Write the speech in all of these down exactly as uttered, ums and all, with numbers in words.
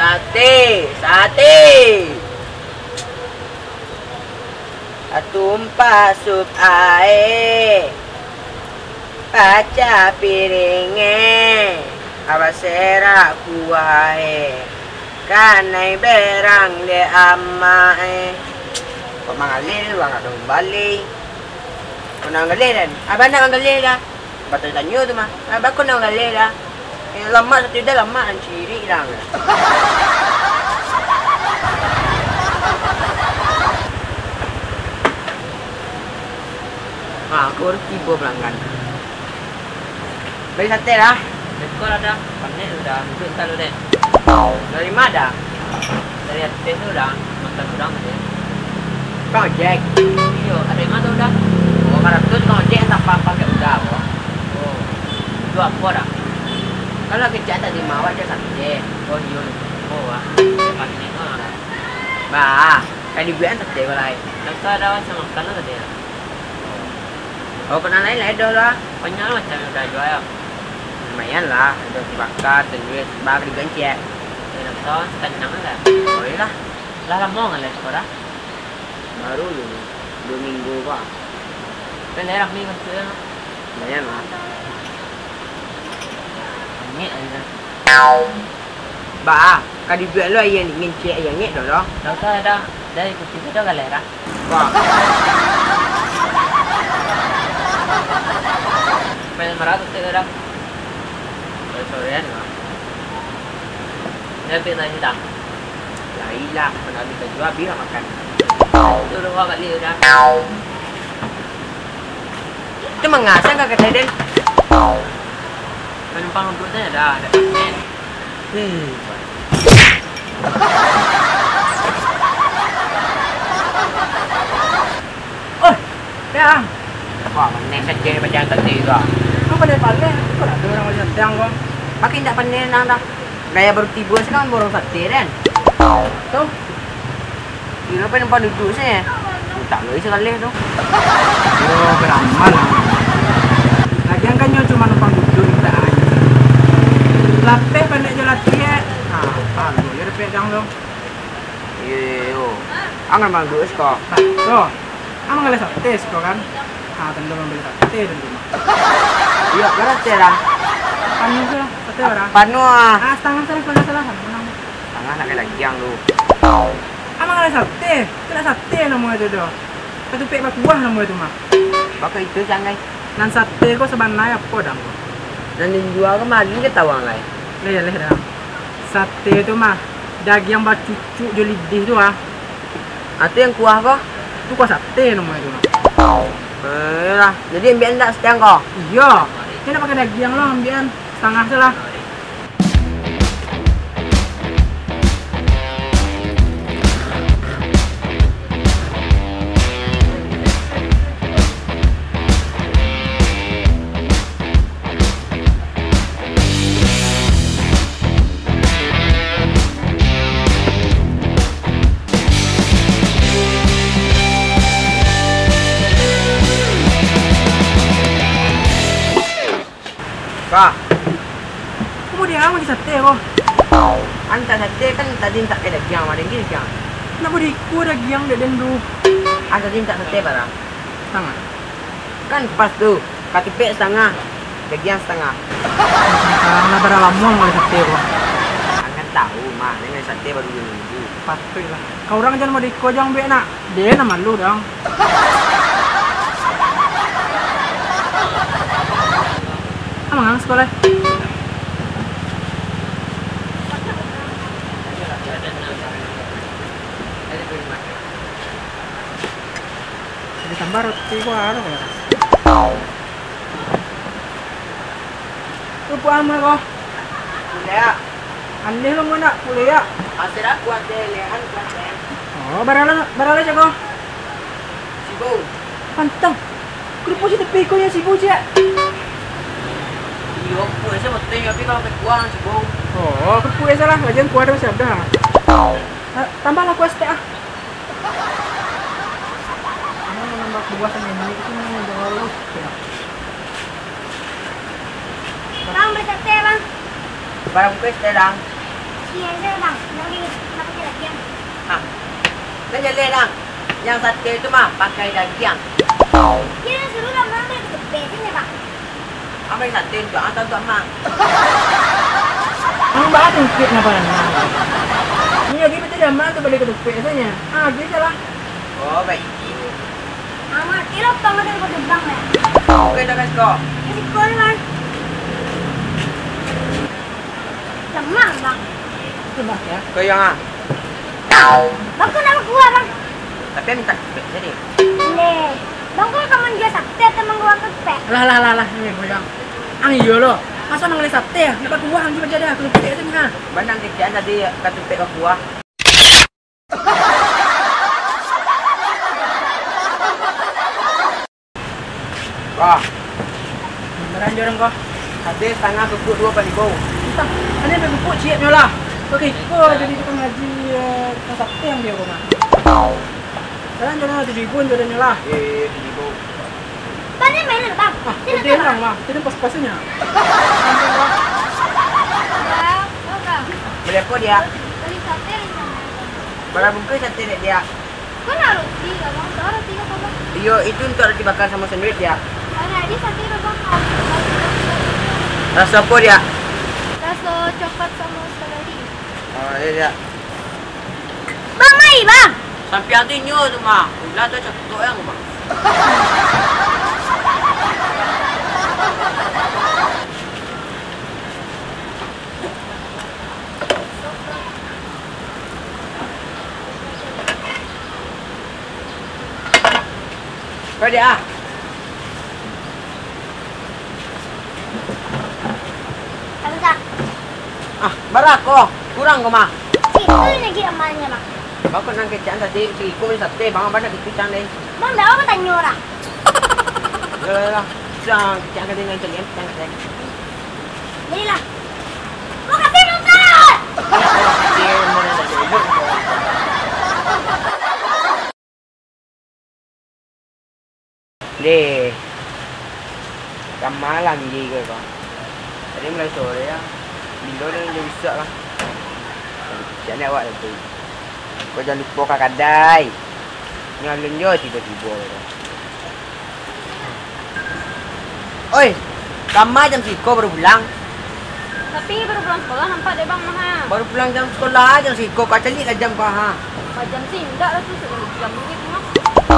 Sate, sate. Atumpah sup ae, pacah piringnye, awa serak kuwahe, kanai berang dek amahe. Kok manggaleh urang ado mambali? Kok nak manggaleh den? Abah nak manggaleh lah. Batanyo-tanyo tu mah. Ah, bako nak manggaleh lah. Eh, lamak satu dah lamak, cirik lah. Ha, aku baru tibo pelanggan. Bali sate lah. Beko lah dah. Panek tu dah. Duduak siko lu deh. Dari ma dah? Dari ateh tu dah. Makan urang tadi. Tukang ojek? Iyo, ado ma tu dah? Oh, kalau tu tukang ojek yang tapang pakai uda, boh. Oh. Itu apo dah? Kalau kecek tadi mawak je sate. Oh, iyo. Oh, wah. Dia panek tu lah. Bah, kan dibuekan sate ko lai. Rasa ado macam makan lah tadi. Oh, kok nan lain lai doh lah. Banyak lah macam yang udah jual ya. Lumayan lah, ado bakar, tenduih, sebab dibuekan ciek. Eh, rasa sekenyang lah. Oh, iyolah. Lah lamo ngaleh ko dah? Baru lu, duo minggu ko. Kan daerah ni maksudnya. Lumayan lah. Angek aja. Bah, ka dibuek lo aia dingin ciek, aia angek doh, doh. Dak usah dah, dah ikuti sajo galeh dah. Bah. Main marah tu dah. Sorry, sorry, kan. Dia ambil tadi dah. Lai lah, mana habis baju, habis lah makan. Tu rumah balik dah. Tu manga sia ka kadai den? Panumpang duduak sajo dah, dak panek. Hmm. Oi, Dang. Wah, panek sajo bajalan tadi tu ah. Kau pandai-pandai, kau nak dengar urang macam Dang kau. Pakai indak pandai Dang dah. Gaya baru tibo se kan borong sate den. Tu. Kiro pai numpang duduak se. Mintak lo isi kaleh tu. Yo, baramal lah. Lagian kan nyo cuma numpang duduak, mintak aja. Lapeh panek jo latiah. Nah, bagus yo dapek Dang tu. Iyo, iyo, iyo. Ang numpang duduak siko. Nah, tu. Ang manggaleh sate siko kan? Ha, tando mambali sate dan rumah. Iyo, bara sate lah? Panuah tu lah, sate bara? Panuah. Ah, satangah salah, satangah salah. Satangah nak ka dagiang tu. Ang manggaleh sate, tu nak sate namo itu tu. Katupek bakuah namo itu mah. Bako itu, Canggai. Nan sate ko sabananyo apo, Dang? Nan dijua ko mah ado ka tau, Anggai? Leh, leh, Dang. Sate tu mah dagiang bacucuk jo lidih tu ah. Atu yang kuah ko? Tu kuah sate namo itu mah. Eh, iyolah. Jadi ambiak ndak sate ang ko? Iyo. Kena pakai dagiang lo ambiak an. Satangah se lah. Ka. Kok buek di ang di sate ko? Ang mintak sate kan tadi mintak ka dagiang, mah dagiang. Nak buek di iko dagiang dek den tu. Ang tadi mintak sate bara? Satangah. Kan pas tu, katupek satangah, dagiang satangah. Ang lah bara lamo manggaleh sate ko? Ang kan tau mah, den manggaleh sate baru duo minggu. Patuik lah. Ka urang jan buek di iko, jan buek nak. Den nan malu, Dang. Boleh. Ditambah roti ko anu ko. Kerupuk ama ko. Kuliah. Aneh lo, mana kuliah? Asal aku ate lehan kuat, eh. Oh, baralo, baralo cako? Sibu. Pantang. Kerupuk si tepi ko yang sibu, cak. Iyo, kerupuk ese betul, tapi kalau kuah sibu. Oh, kerupuk ese lah, lagian kuah ado masih ado. Ah, tambahlah kuah saketek ah. Mana nambah kuah sama ini, itu jangan lupa. Bang, beli sate, Bang. Barang bungkus teh, Dang. Iya, iya, Bang. Lagi, kenapa sih lagi, Bang? Ah. Kan jaleh, Dang. Yang sate itu mah pakai dagiang. Iya, suruh lah, Bang, beli ketupat saja, Bang. Amai sate tu, ah, tantu amang. Ang bah tungkik napa nang? Ini lagi betul amang tu beli ketupat saja. Ah, bisa lah. Oh, baik. Amat, kira apa nggak ada kau jebang, ya? Oke, dah, guys, kau. Ini kau, Bang. Lemah, Bang. Lemah, ya? Kau yang, ah? Bang, kau nama gua, Bang? Tapi yang minta cepet saja. Leh, Bang, kau kamu jual sate atau Bang gua kepek? Lah, lah, lah, lah, ini gua yang. Ang iyo lo. Masa nang leh sate, nak bakuah ang jual aja dah, kalau cepet saja, ha. Mana kecil tadi, kata cepet bakuah. Wah. Beneran jo urang ko. Sate satangah kerupuk duo paliang. Entah, ane kerupuk ciek nyo lah. Oke, ko jadi tukang ngaji, eh, tukang sate yang dia ko mah. Sekarang jo urang tujuh ribu jo nyo lah. Eh, tujuh ribu. Bang, ni mainan, Bang. Ah, ini gede orang, Bang. Ini pas-pasnya. Bang, oh, Bang. Beli apa dia? Beli sate di sana, Bang. Berapa bungkus sate dek dia? Kau nak roti kah, Bang? Tahu roti kah, Bang? Iyo, itu untuk roti bakar sama sandwich ya. Mana ada sate, Bang? Rasa apa dia? Rasa coklat sama strawberry. Oh, iya, iya. Bang, mai, Bang. Sampiang tu inyo tu mah. Ulah tu cakok yang, Bang. Kau dia ah. Habis ah. Ah, bara ko? Kurang ko mah? Situ lagi amalnya, Bang. Bang, kau nang kecek tadi, si Iko ni sate, Bang, abang nak kecek deh. Bang, dah apa tanyo lah? Yalah, yalah. Sang, kecek ka dengan kalian, kecek ka dengan. Jadilah. Makasih, Bang Ustaz! Deh. Kama lah Anggi ko, ko. Tadi mulai sore lah. Bilo dah jam isak lah. Siap awak tadi. Ko jan lupo ka kadai. Nyo alun jo tibo-tibo ko. Oi, kama jam siko baru pulang. Tapi baru pulang sekolah nampak dek Bang mah, ha. Baru pulang jam sekolah, jam siko, kau caliak lah jam kau, ha. Empat jam sih, indak lah tu, sudah tiga menit mah.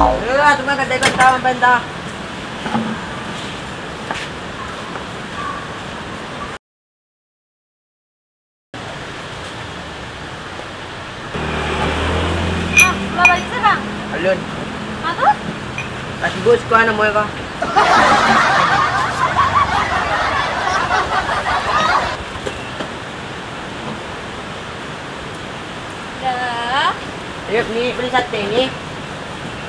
Yolah, tu mah kadai kau tahu, sampai entah. Ah, lah baliak se, Bang? Alun. Ah, tu? Lah sibuk siko, namo ko. Dah. Ayo, ni beli sate ni.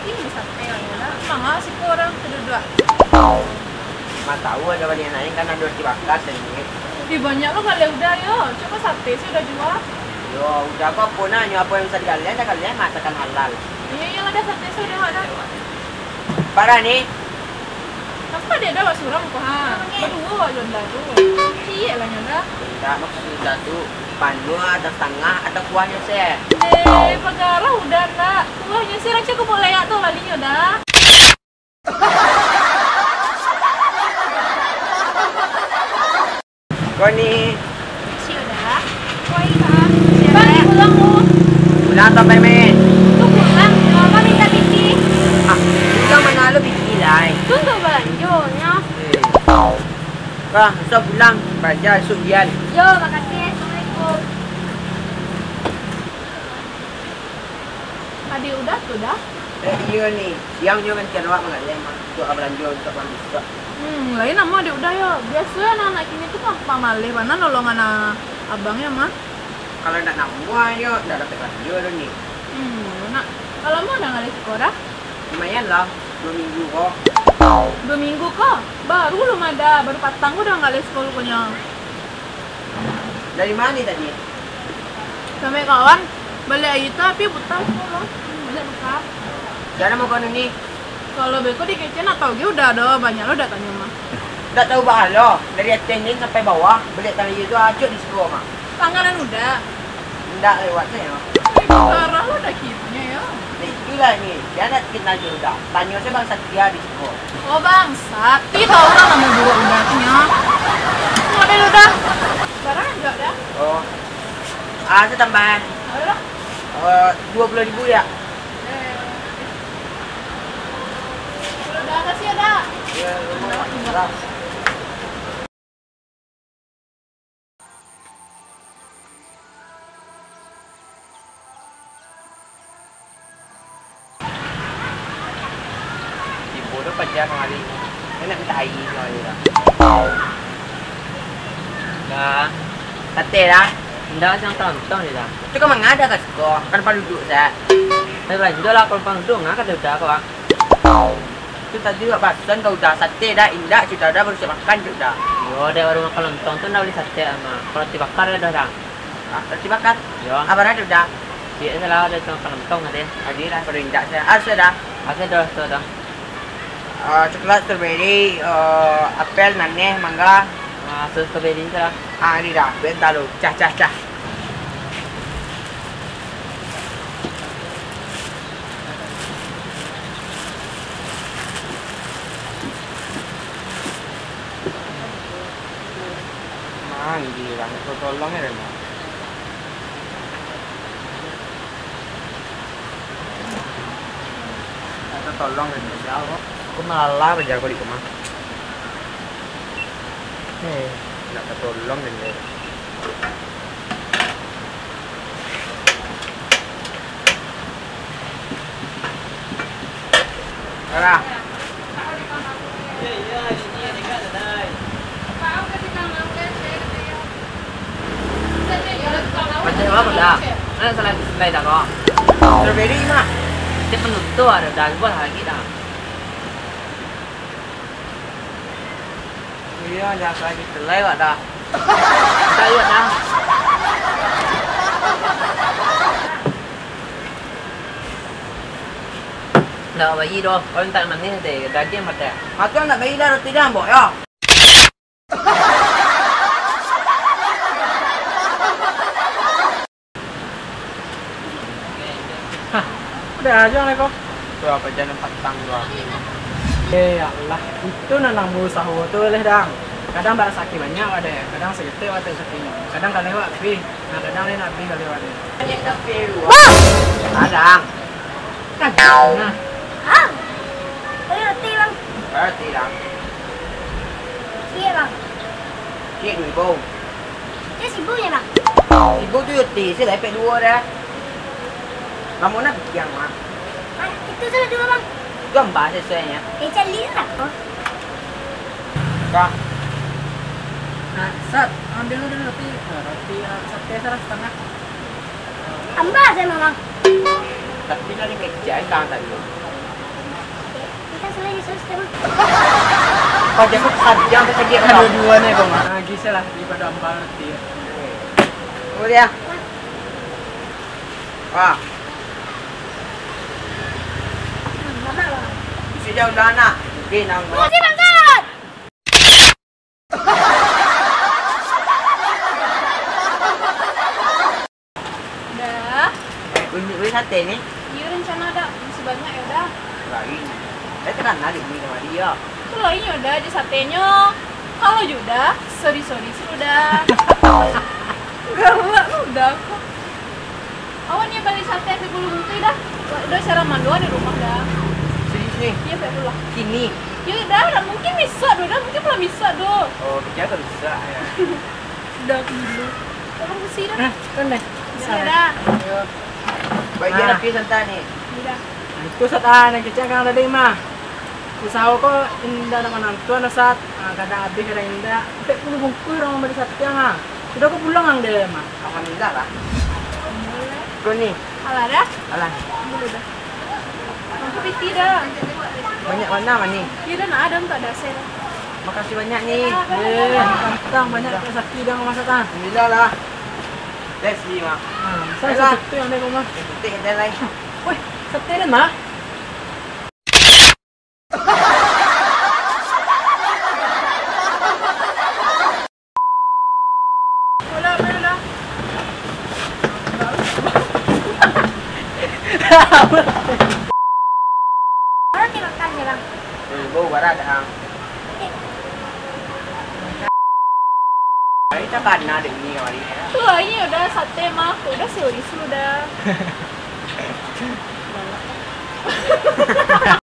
Ih, sate ayo lah. Manga siko urang tu duduak. Ma tahu ado baliak naik kan ado roti bakar sandwich. Ih, banyak lo galeh udah yo. Cubo sate se udah jua. Yo, udah ko apo nah, nyo apo yang bisa digaleh, dah galeh, masakan halal. Iyo, iyo lah, dah sate se udah, dah. Parah ni. Apa dia dah awak surang ko, ha? Baduo awak jo Anda tu. Ciek lah nyo dah. Indak, maksud Anda tu panuah atau satangah atau kuahnyo se? Deh, pagarah udah ndak. Kuahnyo se rancak ko boleh yak tu balinyo dah. Ko ni. Ciek dah. Wah, iya. Bang, pulang lu. Pulang atau apa, men? Tu pulang. Kalau apa minta piti? Ah, pulang mana lu piti lai? Tu untuk balanjo nyo. Eh. Bah, Uda pulang, balanjo isuak ujan. Yo, makasih. Assalamualaikum. Adiak Uda tu, Da? Eh, iyo ni. Siang nyo kan caro awak mangaleh mah, untuak balanjo, untuak makan bisuak. Hmm, lain namo adiak Uda yo. Biaso yo anak-anak kini tu mah pamaleh bana nolongan a-, abang yo mah. Kalau ndak namuah yo, ndak dapek balanjo doh ni. Hmm, nak. Kalau amuah Uda ngaleh siko, Da? Lumayan lah, duo minggu ko. Duo minggu ko? Baru lo mah, Da, baru patang ko Uda ngaleh siko ruponyo. Dari ma tadi? Samo kawan, bali aia tapi buta siko lo. Banyak buta. Sia namo kawan ni? Kalau beko di kecek ndak tau ge Uda doh, banyak lo Uda tanyo mah. Ndak tau baa lo, dari ateh ni sampai bawah, baliak tangan iyo tu acok di siko mah. Tangan Uda? Ndak lewat sajo. Parah lo Uda kironyo yo. Nah, itulah ni, sia ndak kenal jo Uda. Tanyo sajo Bang Satria di siko. Oh, Bang Sat, ih, tau urang namo buruak Uda tu nyo. Model Uda. Barang ajo Da. Oh. Ah, sia tambah. Bara? Eh, duo puluah ribu yo. Makasih yo, Da. Yo, samo-samo. Tibo tu paja kamari. Inyo nak mintak aia kamari, Da. Da. Sate, Da. Indak, sia nan kalontong, Da. Tu ka manga, Da, ka siko? Kan paduduak, Sat. Tapi balanjo lah, kalau paduduak, manga ka Uda ko, ah. Tu tadi awak bahasoan ka Uda, sate, Da, indak, sudah, Da, baru siap makan, Da. Iyo, dek warung makan lontong tu ndak bali sate, mah. Kalau roti bakar ado, Da. Ah, roti bakar? Iyo. Ah, bara ado, Da? Iyo, salah, ado cuma makan lontong tadi. Ado lah, baru indak, Da. Ah, sudah, Da. Ah, sudah, sudah. Ah, coklat, strawberry, eh, apel, naneh, mangga. Ah, strawberry salah. Ah, ni, Da, bentar lu. Cah, cah, cah. Manggil, Bang. Kau tolong ya, Bang. Minta tolong dari dia, kok. Aku malah belajar kau di rumah. Eh, minta tolong dari dia. Alah. Macam apa, Da? Mana salah selai, Da, kok? Strawberry mah. Dia penutup ada, Da, buat lagi, Da. Iyo, jan salah selai, wak, Da. Mintak iyo, Da. Ndak bayi doh, kalau mintak manih deh, dagiang pakai. Makan ndak bayi dah, roti dah, Mbok, yo. Hah, udah aja lah kau. Tu apa jalan patang tu, ah? Eh, ya Allah, itu nan namo usaho tu leh, Dang. Kadang barasaki banyak wak deh, kadang saketek wak sakinyo, kadang ka lewat abih, nah kadang lain abih ka lewat deh. Wah! Kadang. Kadang, nah. Ah, roti, Bang. Roti, Bang. Ciek, Bang. Ciek duo ribu. Ciek sibu je, Bang. Sibu tu roti, sia lah epek duo dah. Kamu nak bikiang, Bang? Ah, itu salah duo, Bang. Gambar sesuainyo. Eh, cari lah, Bang. Kak. Nah, Sat, ambil dulu roti. Nah, roti, ah, sate salah setengah. Tambah sajo, Mamang. Tapi dari meja kan tadi. Kita selain Yesus, Bang. Kau jangan saja sampai sedih kau. Dua-dua ni, Bang. Ah, bisa lah, daripada ambal roti. Oh, dia. Wah. Bisa jauh dah, nak. Oke, nang. Makasih, Bang Sat. Dah. Eh, unjuk weh sate ni. Iyo, rencana dah. Masih banyak yo, dah. Lain. Saya kenal adik ni sama dia. Tu lain yo, dah, di satenyo. Kalau Juda, sorry, sorry, sudah. Galak lu, dah. Awak ni bali sate sampai bulu bungkui dah. Udah cara mandoan di rumah dah. Sini, sini. Iya, baik pulang. Kini. Yo dah, dah mungkin misuak doh, dah mungkin lah misuak doh. Oh, kecil kan rusak ya. Dah dulu. Tolong besi dah. Eh, kan deh. Dah, dah. Yo. Baik dia Ah. tapi santai ni. Dah. Itu saat ah, nak kecil kan tadi mah. Usaha ko indak nak manantu dah saat. Ah, kadang habis, kadang indak. Sampai puluh bungkus orang beli sate ah. Sudah ko pulang ang deh mah. Alhamdulillah lah. Kau ni. Alah dah. Alah. Dulu dah. Aku piti dah. Banyak warna mah ni. Iya dah, nak ada tak ada sel. Makasih banyak ni. Ah, Eh, banyak. Kantang banyak tak sakit dah masak ah. Alhamdulillah lah. Let's see mah. Ah, saya Alah. Satu yang ada rumah. Yang penting ada lain. Woi, sate dah mah. Bola, bola. Orang ni makan je lah. Eh, bau barat dah. Ai takana dek ni kamari. Tu aja udah sate mah, udah serius udah.